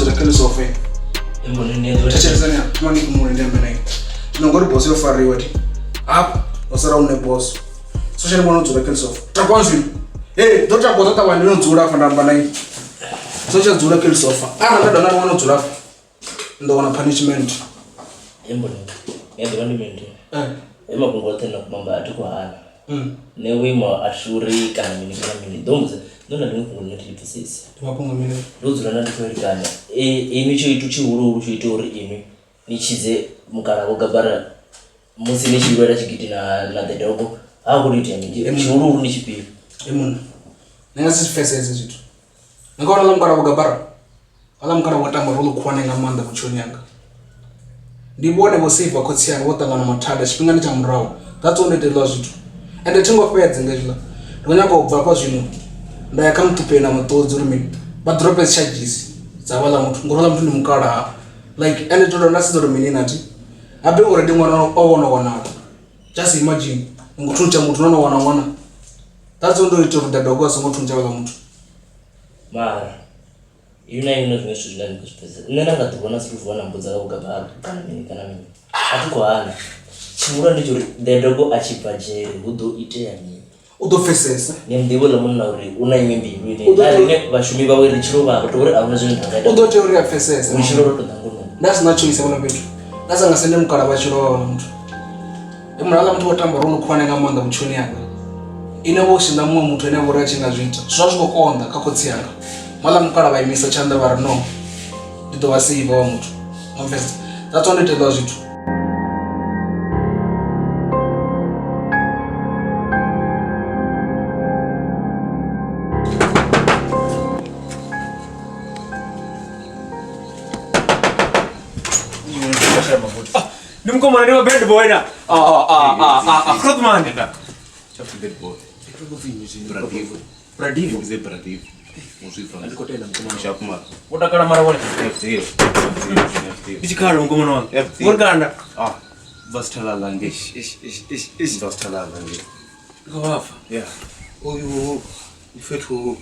dzula kha ḽisofa. Thetshelesani hafha, thomani ni fhumule ndi ambe na inwi. Zwino ngori boso yo fariwa thi, hafha ho sala hune boso. So tsha ni vhona o dzula kha ḽisofa. Takuwani zwino. Hey, ḓo takuwa ḓo ṱavhanya ndi no dzula hafha nda amba na inwi. So tsha dzula kha ḽisofa. Arali nda dovha nda ni wana o dzula hafha, ni ḓo wana punishment. Ni a ḓivha ndi mini? He mafhungo oṱhe na kumamba a thi khou hana. Nṋe vhuimo a thi uri kana mini kana mini ḓo mbudza ndo na ḽiṅwe fhungo ḽine thi ḽi pfesesi. Ndi mafhungo mini? Ndo dzula nda ndi khou elekanya inwi tsho ithu tshihuluhulu tsho ita uri inwi ni tshidze mukalaha Vho Gabara musi ni tshi lwela tshigidi na na the dogo ha hu khou tou itea mini tshihuluhulu ndi tshifhio? He munna, ni nga si zwi pfesese zwithu. Ni nga wana ḽa mukalaha Vho Gabara Houḽa mukalaha vho tamba role khulwane nga maanḓa vhutshiloni hanga. Ndi vhone vho seiva khotsi anga vho ṱangana mathada tshifhingani tsha murahu that's why ndo ita hezwiḽa zwithu ende thi ngo fhedza nga hezwiḽa ndi khou nyanga u bva hafha zwino nda ya kha muṱhuphei na muṱodzi uri mini vha ḓirope dzi charges dza havhaḽa muthu ngori houḽa muthu ndi mukalaha like ende ndo dovha nda sedza uri mini nathi habe already ṅwana o vho no wanala just imagine ni khou thuntsha muthu no no wana ṅwana that's why ndo ita uri dadogo a songo thuntsha houḽa muthu. Mara Inwi na inwi na zwiṅwe zwithu zwine a ni khou zwi pfesesa. Nṋe nda nga ḓi vhona zwithu vuwa na mbudza nga vhugabalo kana mini kana mini. A thi khou hana. Tshihulwane ndi tsha uri the dogo a tshi bva dzhele hu ḓo itea mini. U ḓo pfesesa. Ni a mu ḓivha houḽa munna uri u na iṅwe mbilu ine na riṋe vhashumi vhawe ri tshi lovha ri tou uri a huna zwine nda nga ita. U ḓo tea uri a pfesese. Vhutshilo ro tou ṋanga Nda si na choice hafhaḽa fhethu. Nda sa nga sende mukalaha vha tshi lovha houḽa muthu. Ndi muthu houḽa muthu o tamba role khulwane nga maanḓa vhutshiloni hanga. Ine vho sina muṅwe muthu ane a vha uri a tshi nga zwi ita zwi vha zwi khou konḓa kha khotsi anga. Houḽa mukalaha vha imisa tshanḓa vha ri no ndi ḓo vha seiva havha muthu. Wa pfesesa? That's why ndo ita hezwiḽa zwithu. Ndi mukomana ndi bad boy na. Ah ah ah ah ah ah Grootman. Bad boy. Bradivo. Bradivo. Ze Bradivo. Sharp man. Wo takala mara wone. FD. FD. Ndi tshikhala mukomana wanga. FD. Wo kanda. Ah. Vasithalala nge. Ish ish ish ish. Vasithalala nge. Ndi khou vhapfa. Yeah. Uyu fhethu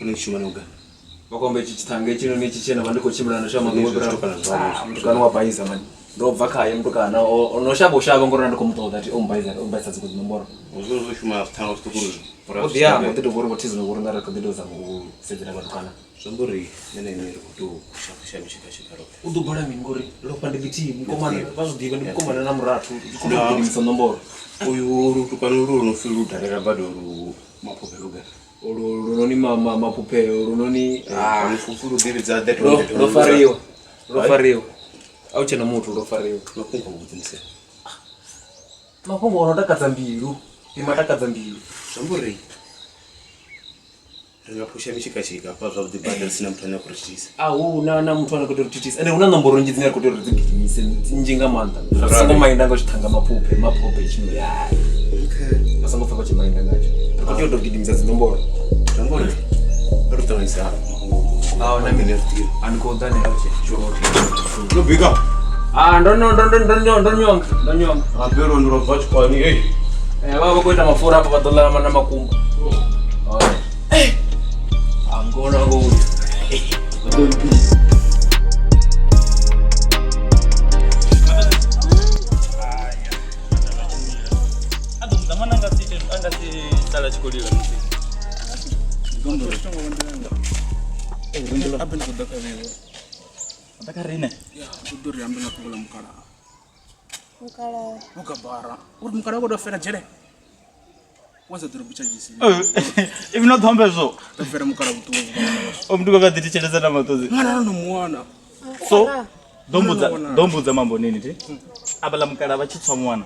une shuma na uganda. Makombe itshi tshiṱhange hetshinoni itshi tshena vha ndi khou tshimbila na shama Izwo zwitukana zwavho. Ah, mutukana wa baiza mani ndo bva khaye mutukana o no shavha u shavha ngori nda ndi khou mu ṱoḓa thi o mbaisa o mbaisa dziṅwe dzinomboro Zwo zwo shuma zwiṱhanga zwiṱuku zwi. o ḓi amba o ḓi tou vhori vho thizino vhori nga ri khou ḓi tou zama u sedzela vhatukana Zwi amba uri nṋe na inwi ri khou tou shaya mitshika tshika roṱhe. U ḓo bala mini ngori lofha ndi ḽithihi mukomana vha zwi ḓivha ndi mukomana na murathu ndi khou tou gidimisa nomboro Uyu lutukana ulu lu no pfi lu dalela badi ulu maphuphe luga. Olu lunoni maphuphe lunoni Ah, lufufu lu ḓivhidza the lo lo fariwa lo fariwa a u tshena muthu lo fariwa Mafhungo a vhudzisa. Mafhungo ono takadza mbilu ndi matakadza mbilu. Zwi amba uri ri nga phusha mitshikatshika hafha zwavhuḓi badi ri si na muthu ane a khou ri thithisa. A hu na na muthu ane a khou tea uri thithisa ende hu na nomboro nnzhi dzine ra khou tea uri dzi gidimise nnzhi nga maanḓa ri songo mainda nga tshiṱhanga maphuphe maphuphe tshino vha songo pfa vha tshi mainda ngatsho ri khou tea u tou gidimisa dzinomboro. Zwi amba uri ri ṱanganyisa A na mini a ndi khou ḓa ne Ndo bika. Ah ndo ndo ndo ndo ndo ndo nyonga ndo nyonga. Habe lwendo lwa bva tshikwani hey. Eh vha vha khou ita mapfura afha vha ḓo ḽa na makumba. Eh. Ah ngona ngo. Vha ḓo mpisa. A ḓo mudza ṅwana anga si ite anga si sala tshi khou lila musi. Abe ndi khou ḓa kha vheiwe. Ḓa kha riṋe. Ya, ndi ḓo ri ambe nga fhungo ḽa mukalaha. Mukalaha. Mukabara. Uri mukalaha u khou tou fela dzhele. Wa sa ḓorobo tsha dzhisi. Ivi no ḓo amba hezwo. Ḓo fela mukalaha vhuṱungu. O mntu vha ḓi thetshelesa na maṱodzi. Ṅwana no muwana. So ḓo mbudza ḓo mbudza mambonini thi. Avhaḽa mukalaha vha tshi tswa ṅwana.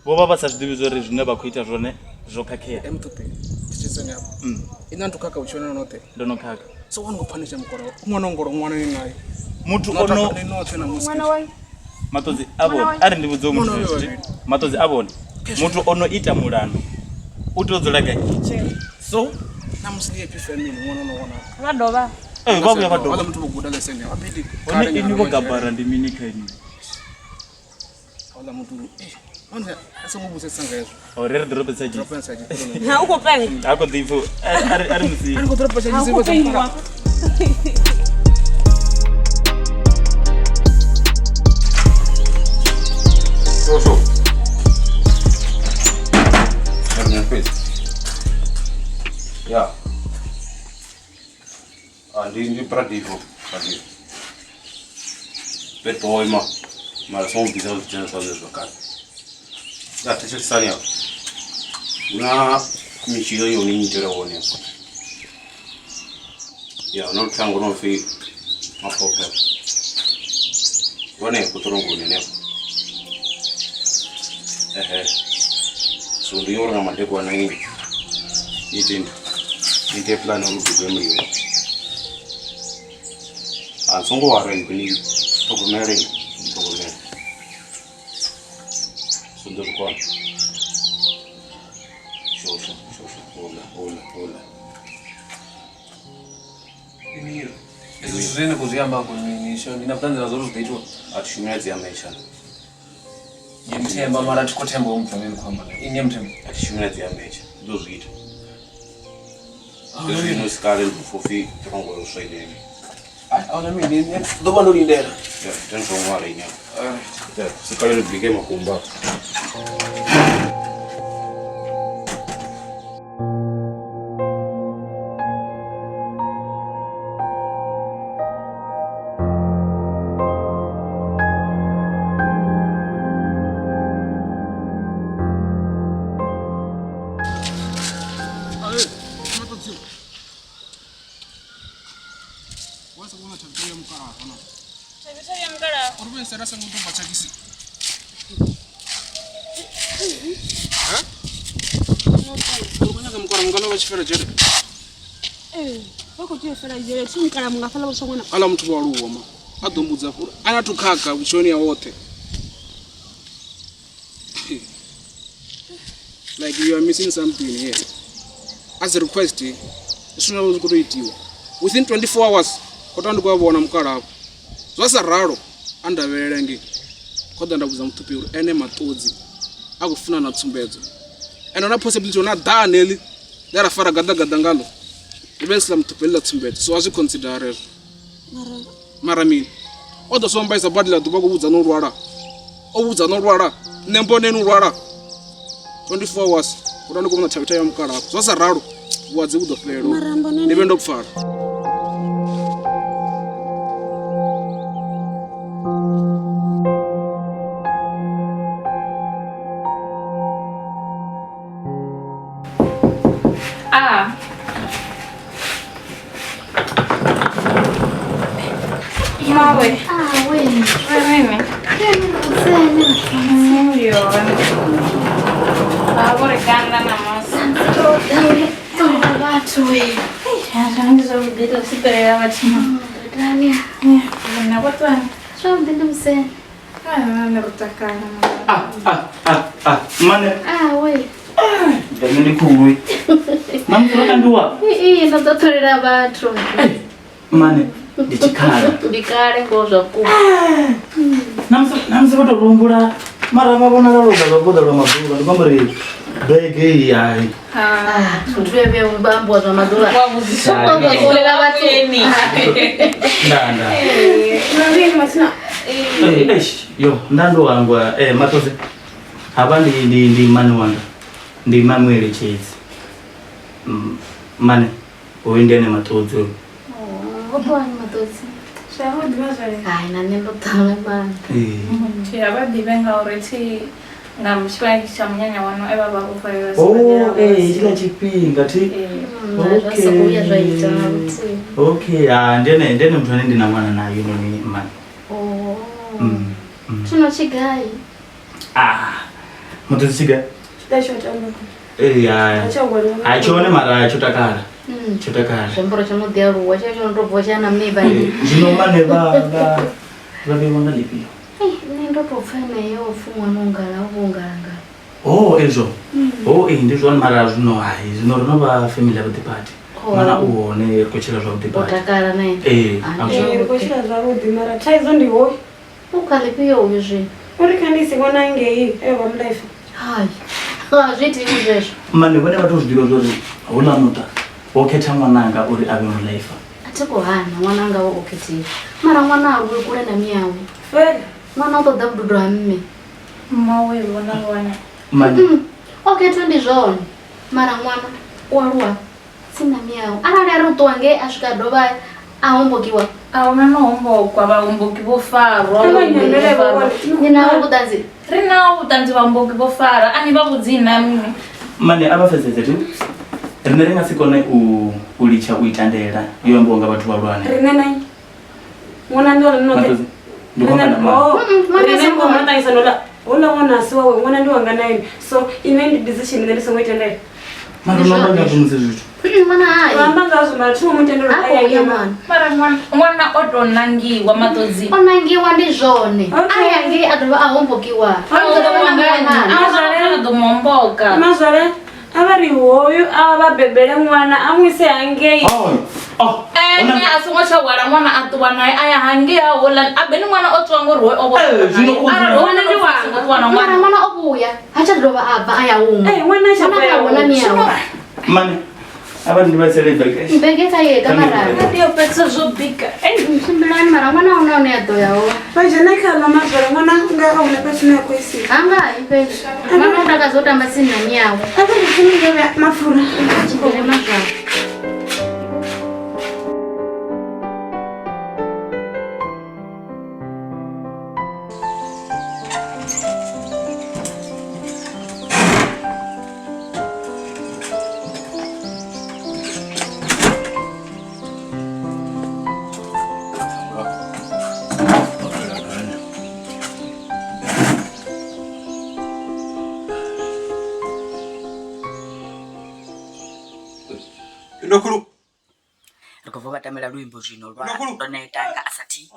Vho vha vha sa zwi ḓivhi zwori zwine vha khou ita zwone zwo khakhea. Mthupi, thetshelesani hafha. Ina nthu khakha vhutshiloni noṱhe. Ndo no khakha. So wani khou phanisha mukalaha. Ṅwana ngoro ṅwana ni naye. Muthu ono Ni noṱhe na musi. Ṅwana wa maṱodzi a vhone a ri ndi vhudze muthu Mwana zwithu maṱodzi a vhone muthu ono ita mulandu u tea u dzula gai so Na musi ni happy family ṅwana no wana. vha dovha eh, vha vhuya vha dovha Wala muthu vho guda lesson ya. Abidi. hone inwi vho gabara ndi mini kha inwi Wala muthu. Eh, manje a songo vhudzisa nga hezwo. o ri ri ḓorobo tsa Drop and side. ha u khou penga ha khou ḓipfa a ri a ri musi Ani khou drop ha tsha u khou pengiwa. Sure. Yeah. Ndi Pradivo. Bad boy ma. Mara songo bvisa zwidzhena zwa zwe zwa kale. Ya thetshelesani afha. Hu na mitshino yone nyitela wone afha. Ya hu na luthango no pfi Maphophe. Lwa hanefho ṱorongoni hanefho. Ehe. So ndi uri nga madekwana ni ite ite plan uri bikwe mulilo. A songo wara ni ṱhogomele ṱhogomele. So ndo zwi kona. Sure. Hola. Izwi zwithu zwine ni khou zwi amba afho ndi na vhuṱanzi ha zwa uri zwi ḓo itiwa. A thi shumi na dzi amesha. Ndi muthemba mara thi khou themba hoyu muthu ane ni khou amba nae. Ini ni a muthemba? A thi shumi na dzi amesha. Ndi ḓo zwi ita. Hezwi no sikale ndi pfa upfi ṱirongo yo swa inene. Ai, ahuna mini, nṋe ndo vha ndo lindela. Ya, itani zwo ṅwala ini afha. Ya, sikale ndi bike makumba. Ala muthu wa aluwa ma a ḓo mbudza uri a na thukhakha vhutshiloni ya woṱhe. Like you are missing something here. As a request, zwithu zwi khou tou itiwa within 24 hours. Khou tou ndi khou a vhona mukalafho. Zwa sa ralo a ndavhelela ngei. Khou ḓa nda vhudza muṱhuphi uri ene maṱodzi a khou funa na tsumbedzo. Ende na possibility na ḓa neḽi ḽe ra fara gaḓa gaḓa ngalo. Ḽi vhe ḽi si ḽa muṱhuphi ḽi ḽa tsumbedzo. So a zwi consider hezwo. Mara mini? O ḓo so mbaisa badi ḽa ḓuvha khou vhudza no lwala. O vhudza no lwala. Nṋe mboneni u lwala. 24 hours. Khou tou ndi khou vhona thavhi ya mukalafho. Zwa sa ralo vhuadzi vhu ḓo fhela. Ndi vhe ndo pfala. Ah. Mawe. Ah, we. Wewe. Ndio. Baburekana na masa. Vhathu we. Zwa sipelela vhathu. Dania. Na vhathu. Zwavhuḓi ndi musene. Ah, na rutakana. Ah, mane. Ah, we. Dame ndi khulu. Namuthu kandiwa. Ii, ndo ḓo ṱholela vhathu. Mane, ndi tshikhala. Ndi kale ngoho zwa vhukuma. Namusi vho tou humbula mara vha vhonala lwo ḓa vha ḓa lwa maḓuvha ndi kwamba uri bege iyi hai. Ah, zwithu vhe vhe vha ambiwa zwa maḓuvha. Wa vhudzisa Wa ṱholela vhathu. Nda nda. Eish, yo nda ndo hangwa Maṱodzi. Havha ndi ndi mani wanga. Ndi mamueletshedzi. Mane, hoyu ndi ene Maṱodzi hoyu. Vho ṱuwani Maṱodzi? Zwavhuḓi mazwale. Hai, na nṋe ndo ṱala maanḓa. Thi a vha ḓivhe ngauri thi nga tshifhinga tsha munyanya wanu e vha vha vho valelwa Oh, sibadela. hetshiḽa tshifhinga thi. Zwa sokou vhuya zwa ita na luthihi. Okay, ah ndi ene muthu ane ndi na ṅwana naye noni mane. Oh. Tshino tshigai? Ah, Maṱodzi tshigai? Tshigai tsho tamba. Eh, hai tshone mara tsho takala. Tsho takala. Zwiambaro tsho no ḓi aluwa tsho tsho no tou bva tsha na mme vha. Zwino mane vha vha vheiwa nga ḽifhio? Nṋe ndo tou pfa eneyo upfhi ṅwana u ngala u vho ngalangala. Oh, ezwo. Oh, ndi zwone mara zwino hai zwino ro no vha family ya vhuḓi badi. Ṅwana u hone ri khou tshila zwavhuḓi O badi. takala na ene. Eh, Ri khou tshila zwavhuḓi mara thaidzo ndi hoyu. U kha ḽifhio uyu zwino? Uri kha ndi si ṅwana ngei e vha mulaifa. Hai. Ha zwi itiwi zwezwo. Mane vhone vha tou zwi ḓivha zwa uri houḽa muṱa wo khetha ṅwananga uri a vhe mulaifa. A thi khou hana ṅwananga wo o khethiwa. Mara ṅwana a vhuyi kule na miyawe. Fela. Ṅwana u ṱoḓa vhududo ha mme. Mmawe vhona ṅwana. Mani. O khethwa ndi zwone. Mara ṅwana u aluwa tsini na miawe. Arali a ri u ṱuwa ngei a swika a dovha a hombokiwa. A huna no hombokwa, vhahomboki vho farwa. Kha vha nyambele vho vhone. Ni naho vhuṱanzi? Ri naho vhuṱanzi vhahomboki vho fara. A ni vha vhudzi na mini? Mani a vha pfesese thi. Riṋe ri nga si kone u litsha u ita ndaela yo ambiwa nga vhathu vhahulwane. Riṋe na nnyi? Ṅwana ndi wa riṋe noṱhe. Maṱodzi, ndi khou amba na mama. Ṅwana Riṋe a ni khou songo- ṱanganyisa no ḽa houḽa ṅwana a si wawe, ṅwana ndi wanga na inwi. So inwi ndi decision nṋe ndi songo i tendela. Mara no amba ngazwo musi zwithu. Ṅwana hai. Ro amba ngazwo mara thi ngo mu tendela Ha uri a khou ye ya ngei. ṅwana. Mara ṅwana ṅwana o tou nangiwa maṱodzi. O nangiwa ndi zwone. Okay. A ya ngei a dovha a hombokiwa. A U ḓo dovha na ṅwana. hu ḓo mu homboka. Mazwale a vha ri hoyu a vha bebele ṅwana a mu ise hangei. Oh, Ene a songo tsha hwala ṅwana a ṱuwa naye a ya hangei ha houḽani. A beni ṅwana o ṱuwa ngori hoyu o vha Eh, zwino u- Arali Ṅwana ndi wanga. songo ṱuwa na Mara ṅwana. ṅwana o vhuya ha tsha dovha a bva a ya huṅwe. Eh, ṅwana a tsha Ṅwana bva ya a vhona huṅwe. miawe. Mani a vha ndi vhaisele bege. Bege kha ye ka mara. Ndi yo fhedza zwo bika. Tshimbilani mara ṅwana huna hune a ḓo ya hone. Vha dzhene khaḽo mazwale ṅwana nga a huna fhethu hune a khou isiwa. Ha nga yi fhedzi. Ṅwana u takadza u tamba tsini na miawe. A vha ri tsini nga mapfura. Tshimbile mazwale. Ndokhulu. Ri khou bva vha tambela luimbo zwino lwa ndo neta nga asathi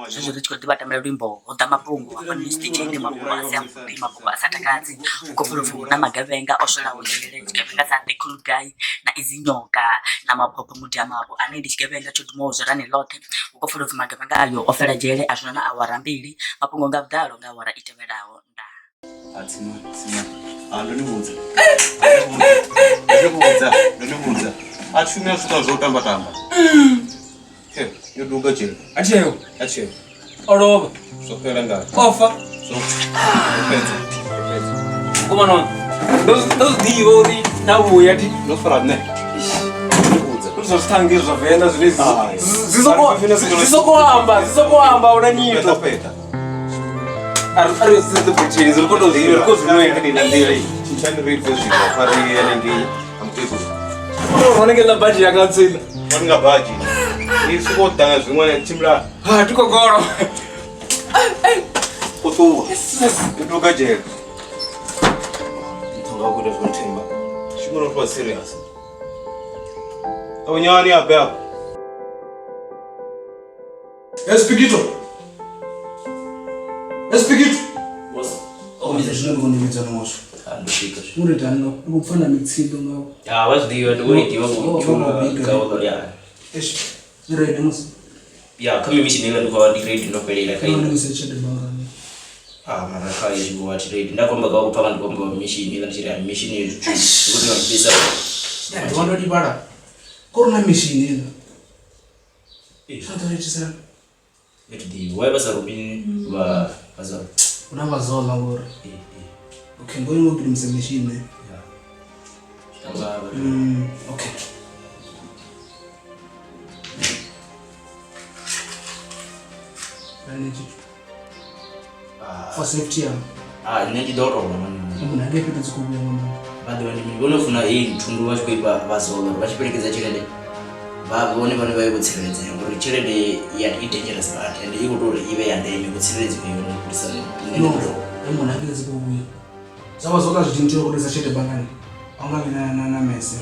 zwezwo ri tshi khou ḓi vha tambela luimbo ho ḓa mafhungo hafhanoni zwiṱitshini mafhungo a si avhuḓi mafhungo a sa takadzi hu khou pfha upfhi hu na magevhenga o swelaho dzhele tshigevhenga sa the cool guy na izi nyoka na maphopho mudiamavho ane ndi tshigevhenga tsho dumaho zwerani ḽoṱhe hu khou pfha upfhi magevhenga ayo o fela dzhele a zwino na awara mbili mafhungo nga vhuḓalo nga awara i tevhelaho ndaa. Ah, ndo ni vhudza. Ndo ni vhudza, ndo ni vhudza. A thi shumi zwithu zwo tamba tamba. He, yo duga dzhele. A tsheo. A tsheo. O lovha. Zwo fhela nga. O fa. Zwo fhedza. Fhedza. Mukomana wanga. Ndo zwi ḓivha uri na vhuya thi. Ndo fara nṋe. Ndo ni vhudza. Ndo zwa zwithangi zwa Venḓa zwine Hai. zwi soko amba, zwi soko amba una nyito. Fhedza fhedza. A ri si ḓo butsheli, ri khou tou zwi ri khou zwi nwela. Ndi na nḓila iyi. Tshintshani ri bve zwino kha ri ye hanengei ha mukegulu. Ro rone ngeḽa badzhi yanga ntsila. Vhone nga badzhi. Ni soko ḓa nga zwiṅwe tshimbila. Ha, thi khou golo. U ṱuwa. Yo duga dzhele. Nṱhonga u ita zwo themba. Shuma no tou serious. Ṱavhanyani ape afho. Espikito. Espikito. Zwino ndi khou ni vhidza ngoswo. Ndo swika zwino. Uri itani nga ndi khou pfa na mitsindo ngao. Ya vha zwi ḓivha ndi vho itiwa Oh, oh, nga oh, ya. Eish. Zwi ready musi. Ya kha mimishini iḽa ndi khou vha ndi ready ndo fhelela kha Ndo iḽa. ndi sa tshelede banngani. Ah mara kha izwi vho athi ready. Nda khou amba nga u pfa nga ndi khou amba mishini iḽa ndi tshi ri mishini iyo zwithu. Ndi khou tea u bvisa. Ya ndi ndo livhala. Ko ri na mishini ila. Zwa ḓo itisa. Ndi thi ḓivhi why vha sa rumi vha vha sa Huna vha zola ngori. Okay, ngoyo ngo gidimisa mishini. Tamba vha Okay. Manage. For safety ya. Ah nṋe ndi ḓo tovha mani. Munhu ange fhethu dzi khou vhuya nga maanḓa. Vha ḓivha ndi mini vhono funa heyi thundu vha tshi khou ifha vha zola uri vha tshi fhelekedza tshelede vha vhone vhane vha vhe vho tsireledzea ngori tshelede ya i dangerous badi ende i khou tou uri i vhe ya ndeme vho tsireledziwa yone u fhirisa nṋe ndi No, khou tou he munhu ange dzi khou vhuya. Zwa vha zwola zwi dini tea u rudisa tshelede banngani. A u nga vhi na mese.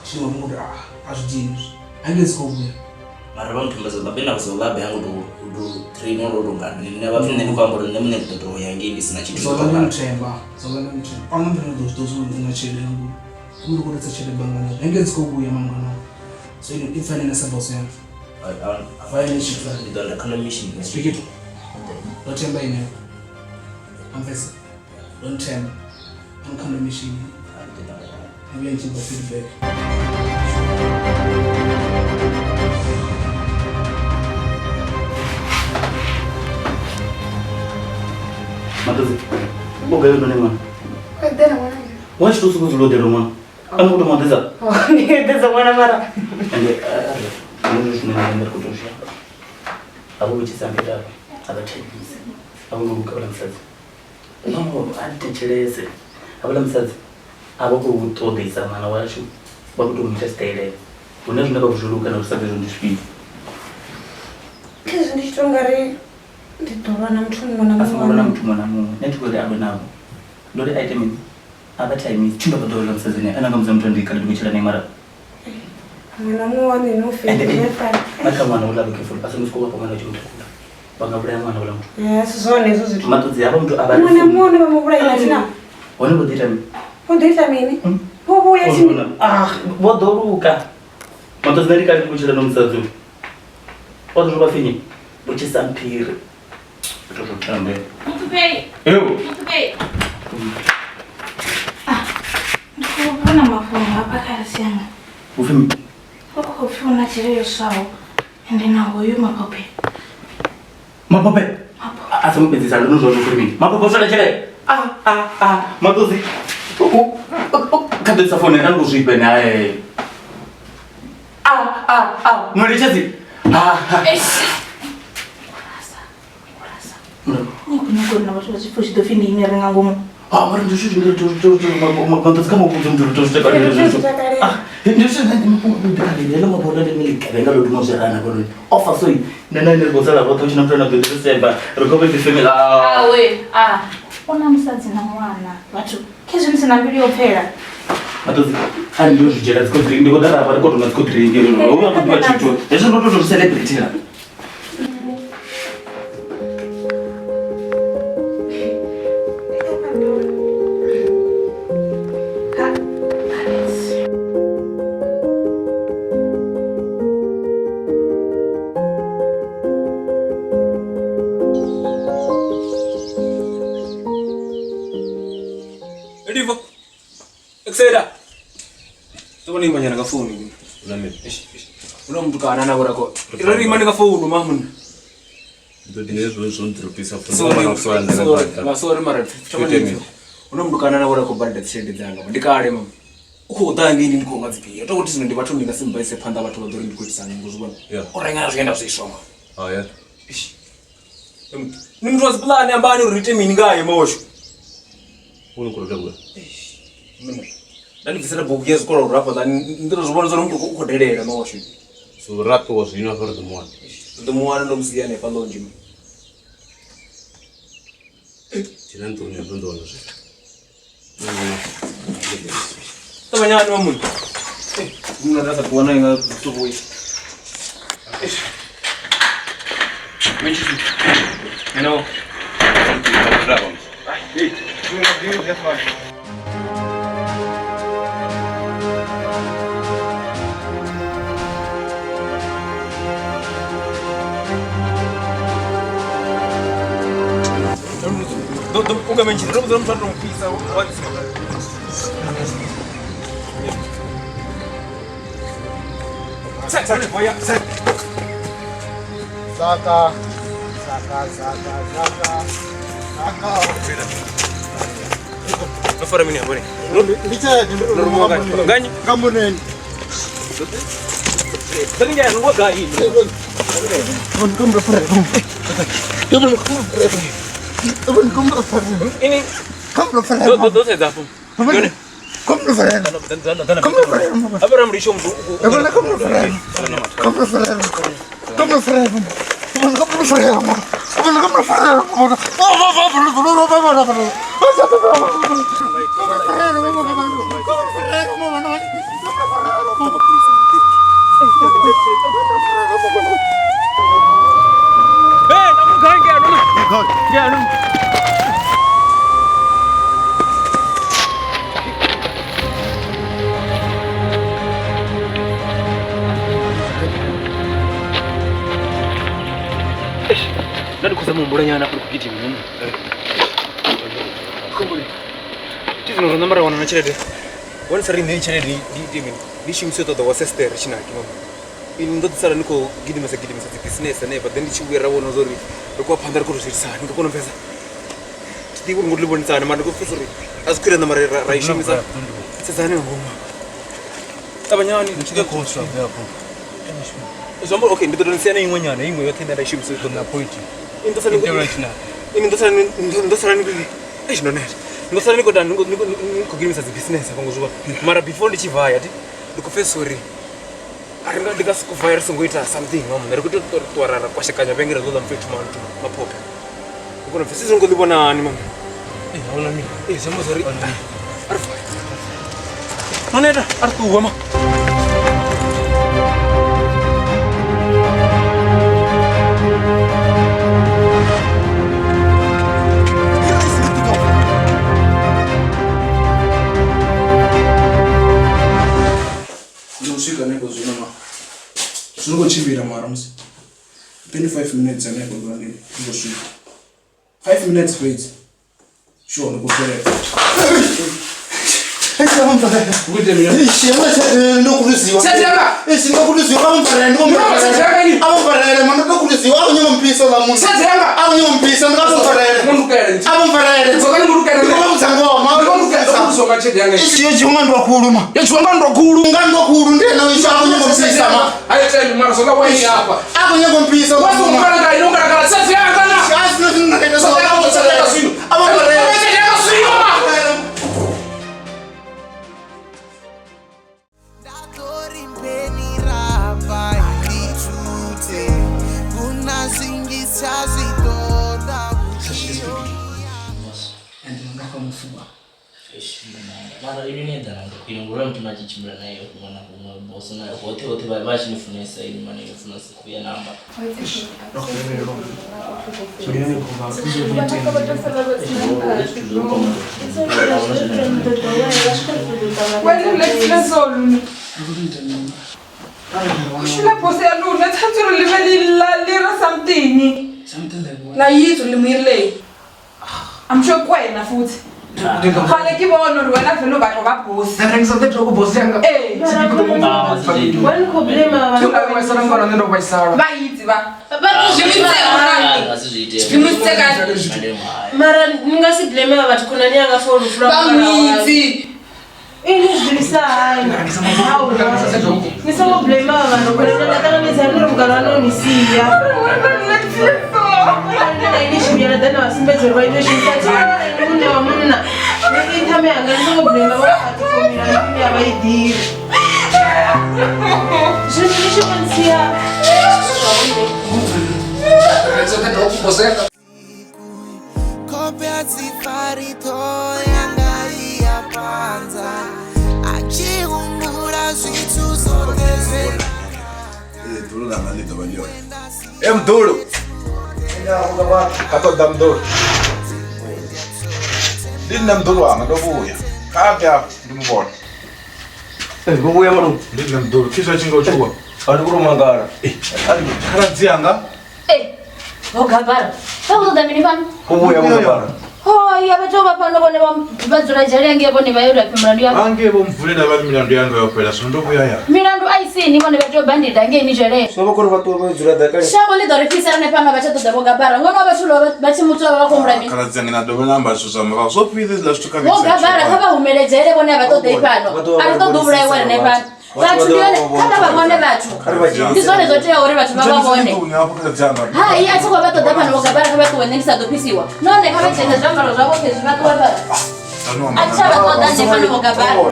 Tshine wa vhona uri ah a zwi dini hezwi. Ange dzi khou vhuya. Mara vha muthemba zola be na zola be hango to to train ro to ngani nṋe vha pfi nṋe ndi khou amba uri nṋe muṋe ndi ḓo to ya ngei ndi sina tshithu Zola ndi muthemba, zola ndi muthemba. A huna muthu ane ḓo zwi ḓo zwi una tshelede nga ngomu. Ndi khou rudisa tshelede banngani. Ange dzi khou vhuya mangwana. So ino i pfane na sa boss yanga. Vha ine tshithu. Ndi ḓo nda kha mission. Speak it. Ndo themba ine. Amvesa. Don't themba. Angikhanda machine. Ngibuye ngithimba feedback. Maṱodzi. O gai none ṅwana? Eḓela ṅwana. Wa tshi to sokou dzula o ḓela ṅwana. A no khou tou maḓedza. Ndi eḓedza ṅwana mara. Ende ndi zwine nṋe nda khou tou zwi amba. Avho vho tshisa mbila avho a vha thembisi. A vho ngo luga vhaḽa musadzi. No, a ndi thetshelese. Havhaḽa musadzi a vha khou ṱoḓisa ṅwana washu vha khou tou mu ita tshitaela. Hune zwine vha khou zwi luga na zwi sa ḓi ndi zwifhio. Khezwi ndi tshi tou nga ri ndi ḓo lwa na muthu muṅwe na A songo lwa na muṅwe. muthu muṅwe na muṅwe. Nṋe thi khou ri a lwe navho. Ndo ri a ite mini? A vha thaimise. Thi ndo vha ḓowela musadzi ane a nga mudza muthu ndi kale ndi khou tshila nae mara Muṅwe na muṅwe wa nṋe no ende fhedza. na kha ṅwana uḽa vha careful a songo sokou vhafha ṅwana wa tshi muthu vha nga vhulaya ṅwana uḽa muthu. Eh, si zwone hezwo zwithu. Maṱudzi havha muthu a vha Muṅwe na muṅwe une vha mu vhulaya thina. Hone vho ḓi ita mini? Vho ḓo ita mini? Vho vhuya tshi Ah, vho ḓo luka. Maṱudzi nṋe ndi kale ndi khou tshila na musadzi uyu. O ḓo vha finyi vho tshisa mphiri. Ito zwo tambe. Muṱhupei. Eyo. Muṱhupei. Ah, ndi khou vhona mafhungo hafha kha sianga. Upfi mini? Hu khou pfi hu na tshelede yo swaho ende na hoyu maphophe. Maphophe. A songo fhedzisa ndo no zwa uri mini. Maphophe o swela tshelede. Ah ah ah maṱudzi. Kha ḓo sa founu na ndo zwifhe nae. Ah ah ah mueletshedzi. Ah. Eish. Ni khou nyaga uri na vhathu vha zwi pfe zwi ḓo pfi ndi ine ri nga ngomu. Ah mara ndi zwithu zwine maṱudzi kha muvhudze muthu ri zwi takalela zwithu. Ah ndi zwithu zwine ndi mafhungo a ḓi kale mafhungo ndi ḽigevhenga ḽo duma zwi rana vhona. Ofa so nṋe na ine ri khou sala roṱhe hu tshi na muthu ane a ḓo ḓi semba ri khou vha family. Ah. Awe, ah. U na musadzi na ṅwana. Vhathu khezwi ni si na mbilu yo pfela. Maṱudzi a ri ndi yo zwi dzhiela dzi cold drink ndi khou ḓa ra vha ri khou tonga dzi cold drink hu vha khou ḓivha tshithu hezwi ndo tou zwi celebrate. Edivo. Exeda. Tobona imanyana nga founu. Una mini? Una muthu kana na vhora ko. Ro ri imani nga founu ma munna. Ndo dine zwo zwo ndropisa founu. Sorry. Sorry. Ma sorry mara Ite mini? Una muthu kana na vhora ko badela tshelede dzanga. Ndi kale mama. U khou ḓa ngei ndi khou nga dzipia. To kuti zwino ndi vhathu ndi nga si mbaise phanḓa vhathu vha ḓo ri ndi khou itisa ngo zwi vhona. Yeah. O renga zwienda zwiswa ma. Ah yeah. Ni muthu wa dzipulani ambani uri ri ite mini ngaye mawashu. Uno khou ita vhugai? Mina. Nda ndi bvisela bugu ya zwikolo uri hafhaḽa ndi ḓo zwi vhona zwa uri muthu u khou delela mawashu. So ra ṱuwa zwino afha ri ḓo mu wana. Ri ḓo mu wana ndo mu sia hanefha lounge. Dzhena nḓuni hafha ndo wana zwithu. Ṱavhanyani wa munna. Munna nda sa ṱuwa naye nga ṱuwa. You know. Hey, Zaka, zaka, zaka, zaka, zaka. Nofara mini ambone. Ndi tshelede Ngani? Kamboneni. Ndinga ngo gai. Ini do do sedza hapo. Hapa mlisho mtu. Hey, namu Nda ndi khou zama u humbula nyana afho ri khou gidima ngomu. Khombole. Thi zwino ro namba ra wana na tshelede. Wani sa ri ṋei tshelede ndi ite mini? Ndi shumise u ṱoḓa wa sister tshinaki mama. Ini ndo ḓi sala ndi khou gidimesa gidimesa dzi business hanefha then ndi tshi vhuya ra vhona zwa uri ri khou ya phanḓa ri khou tou zwi itisa hani. Ni nga kona u pfhesesa? thi ḓivhi uri ngo ḽi vhonisa hani mara ndi khou pfesa uri a zwi khwine ṋama ra i shumisa. Sedzani nga ngomu. Ṱavhanyani. Ndi tshi khou tswa afho. Zwi amba okay ndi ḓo tou sia na iṅwe nyana iṅwe yoṱhe ine nda i shumisa i ḓo na point. Ini ndo sala ini ndo sala ni eish ndo neta. Ndo sala ni khou ni khou gidimisa dzi business hafha ngo zwi vhona. Mara before ndi tshi vaya thi ndi khou pfesa uri a ri nga ndi nga soko vaya ri songo ita something nga muṋe ri khou tea u ṱuwa ra ra kwashekanya vhengele ḽo ḽa mfethu mantu maphophe. Ndi kona u pfesesa ngo ḽi vhona hani mama. Eh hauna mini. Eh zwi amba zwa uri a ri vaye. No neta a ri ṱuwe ma. Ndi u swika hanefho zwino ma zwi khou tshimbila mara musi 25 minutes hanefho ndo ndi ndo swika 5 minutes fhedzi sure ndi khou bvelela. Mara ini ni eḓana nga khwine ngori muthu na tshi tshimbila naye huṅwe na huṅwe boso na hoṱhe hoṱhe vha tshi ni funesa ini mani ni funesa u ya namba. Shula pose ya lona tshwanetse re lebe le something. La yitso le moirileng. I'm sure kwena futhi. Kgale ke bone hore wena vele o batla ho ba boss. Rengisa the jogo boss yanga. Eh. Ba itse ba. Mara ni nga si blame vhathu khonani yanga for lufu lwa Ba mwitse. Ini zwi hani. Ni songo blame vhathu khonani yanga ṱanganedza uri mugala waṋu ni sia. Ini tshi vhuya na ḓa na vha sumbedza uri vha ita shumisa tshelede muṋe wa munna. Ni ṱhame yanga ni songo blame vhathu for milandu ine a vha i ḓivhi. Zwino ni tshi vho ntsia E mdulu. Kha ṱoḓa mdulu. Ndi nṋe mdulu wanga ndo vhuya. Kha ḓe afha ndi mu vhone. Vho vhuya malume. Ndi nṋe mdulu. Khizwa tshi nga u tshuwa. A ndi khou mangala. Khaladzi yanga. Vho Gabara. Vha khou ṱoḓa mini fhano? Vho vhuya vho Gabara. Hoi, a vha tea u vha fhano vhone vha dzula dzhele ngei vhone vha yo lafha milandu yavho. Hangei vho mvulela vha ri milandu yanga yo fhela zwino ndo vhuya ya. Milandu a i sini vhone vha tea u bandida ngei dzhele. Zwino vha khou ri vha ṱuwe vha yo dzula ḓakani. Shango ḽi ḓo ri fhisa rine fhano vha tsha ṱoḓa Vho Gabara. Ṅwana wa vhathu vha tshi mutswa vha vha khou humbula mini? Khaladzi yanga na dovha na amba zwithu zwa murahu. Zwo fhira hezwiḽa zwithu kha Vho Gabara kha vha humele dzhele vhone a vha ṱoḓei fhano. A ri ṱoḓi u vhulaiwa rine fhano. Vhathu ndi yone kha vha vha vhone vhathu. Ndi zwone zwo teaho uri vhathu vha vha vhone. Hai a thi khou vha ṱoḓa fhano Vho Gabara kha vha ṱuwe nṋe ndi sa ḓo fhisiwa. Nahone kha vha dzhene zwiambaro zwavho khezwi vha ṱuwe fhano. A thi tsha vha ṱoḓa nṋe fhano Vho Gabara.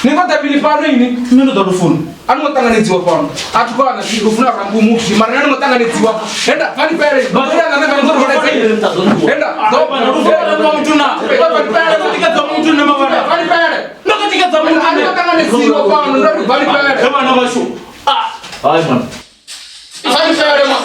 Ni khou ḓa mini fhano ini? Nṋe ndo ḓa lufuni. A ni ngo ṱanganedziwa fhano. A thi khou ana lufuna rambu mupfi mara ni ngo ṱanganedziwa. Henda bvani fhele. Henda muthu na. Ndo tikedza muthu na mavhana. Bvani fhele. Ndo tikedza muthu. A ni ngo ṱanganedziwa fhano ndo ri bvani fhele. He vhana vhashu. Ah, hai man. Bvani fhele ma.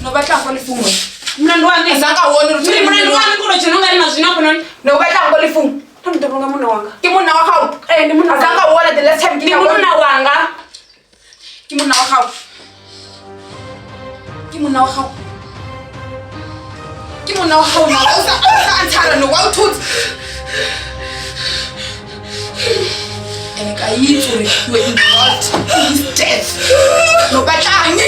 No batla go lefung mna ndwani zanga wone ri mna ndwani kulo tshino nga ri na zwino hafhanoni no batla go lefung ndo vhonga munna wanga ke munna wa gago eh ndi munna zanga wona the last time ke ndi munna wanga ke munna wa gago ke munna wa gago ke munna wa gago na o sa antshara no wa uthutse ene ka itse gore you were involved in his death no batlang.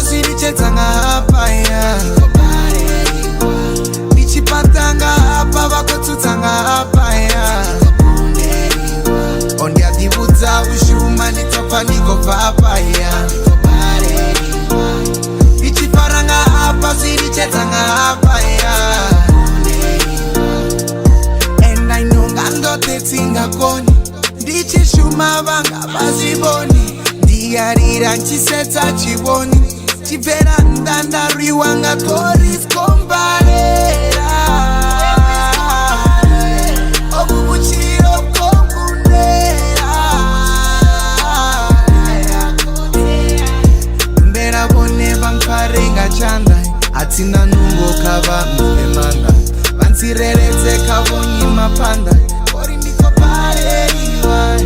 Zvirichedzanga apa ya ndichipatanga apa vakotsutsanga apa ya ondiadivudza ushuma nditopfa ndikobva apa ya ndichifaranga apa zvirichedzanga apa ya and I know ngandotetsingakoni ndichishuma vanga vazvivoni ndiyarira nchisetsa chivoni chibvera ndandariwa ngakoriskombarera obubuchiro bwokundera mbera vone vamfarenga chanda atina nungo kava mupemanda vanzireretse kavonyima panda ori ndikopareriwa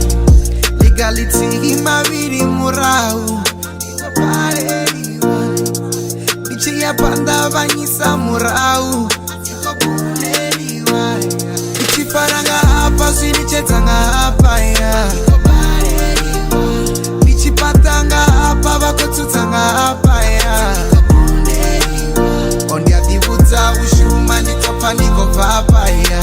legality maviri murau ndikopareriwa ndichiyapanda vanyisa murau ndikokuneriwa ndichifaranga apa zvirichedzanga apa ya ndichipatanga apa vakotsutsanga apa ya ondiadivudza ushuma nditopfa ndikobva apa ya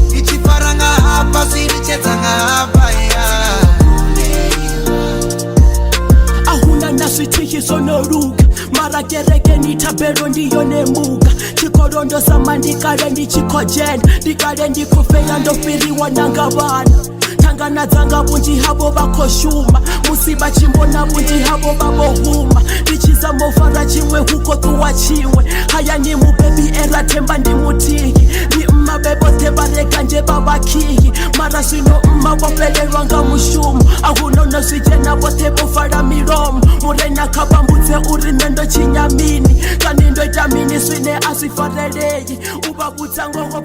ndichifaranga apa zvirichedzanga apa ya ahuna na swithihi zwo mara kerekeni thabelo ndi yone muga tshikolo ndo zama ndi kale ndi tshi khou dzhena ndi kale ndi khou feila ndo fhiriwa na nga vhana thangana dzanga vhunzhi havho vha khou shuma musi vha tshi mbona vhunzhi havho vha vho huma ndi tshi zama u fara tshiṅwe hu khou ṱuwa tshiṅwe hayani mubebi era themba ndi muthihi ndi mma vhe vhoṱhe vha re kanzhe vha vhakhihi mara zwino mma vho fhelelwa nga mushumo a huna no zwi dzhena vhoṱhe vho vala milomo murena kha vha mbudze uri nṋe ndo tshinya mini kani ndo ita mini zwine a zwi farelei u vha vhudza ngoho.